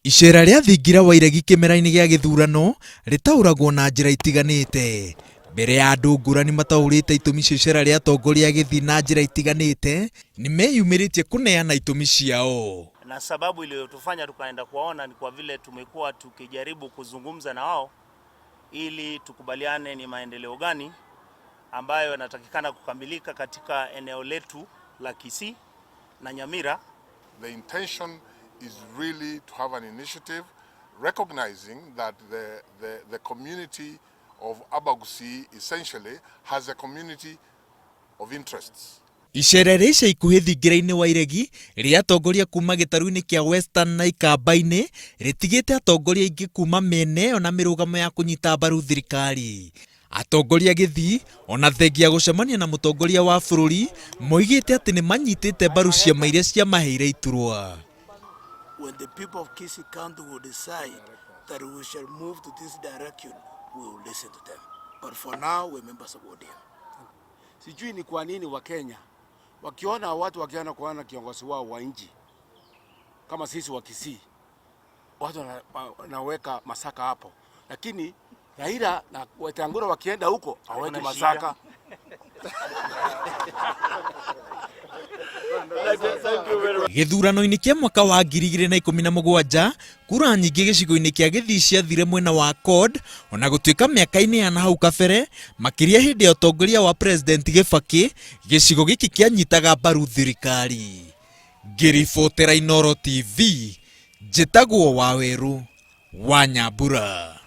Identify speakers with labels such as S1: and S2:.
S1: Iceera rĩa thingira wa iregi kĩmera-inĩ gĩa gĩthurano rĩtaũragwo na njĩra itiganĩte. Mbere ya andũ ngũrani mataũrĩte itũmi cia iceera rĩa atongoria a Gĩthii na njĩra itiganĩte, nĩmeyumĩrĩtie kũneana itũmi ciao.
S2: Na sababu iliyotufanya tukaenda kuwaona ni kwa vile tumekuwa tukijaribu kuzungumza na wao ili tukubaliane ni maendeleo gani ambayo yanatakikana kukamilika katika eneo letu la Kisii na Nyamira.
S3: The intention is really to have an initiative recognizing that the community of Abagusii essentially has a community of interests.
S1: Iceera rĩa ica ikuhĩ thingira-inĩ wa iregi rĩa atongoria kuma gĩtarũ-inĩ kĩa Western na Ikamba-inĩ rĩtigĩte atongoria aingĩ kuma mĩena ĩyo na mĩrũgamo ya kũnyita mbaru thirikari. Atongoria a Gĩthii ona thengia ya gũcemania na mũtongoria wa bũrũri moigĩte atĩ nĩ manyitĩte mbaru ciama iria ciamaheire iturwa.
S4: When the people of Kisii County will decide that we shall move to this direction, we will listen to them. But for now, we're members of ODM.
S5: Sijui ni kwa nini Wakenya wakiona watu wakiona kuona kiongozi wao wa nchi kama sisi wa Kisii, watu wanaweka masaka hapo, lakini Raila na Wetangula wakienda huko hawaweki masaka.
S1: Gĩthurano-inĩ kĩa mwaka wa 2017, kura nyingĩ gĩcigo-inĩ kĩa Gĩthii ciathire mwena wa CORD ona gũtuĩka mĩaka-inĩ ya nahau kabere, makĩria hĩndĩ ya ũtongoria wa President Gĩbakĩ, gĩcigo gĩkĩ kĩanyitaga mbaru thirikari. Ngĩribotera Inooro TV, njĩtagwo Wawerũ wa Nyambura.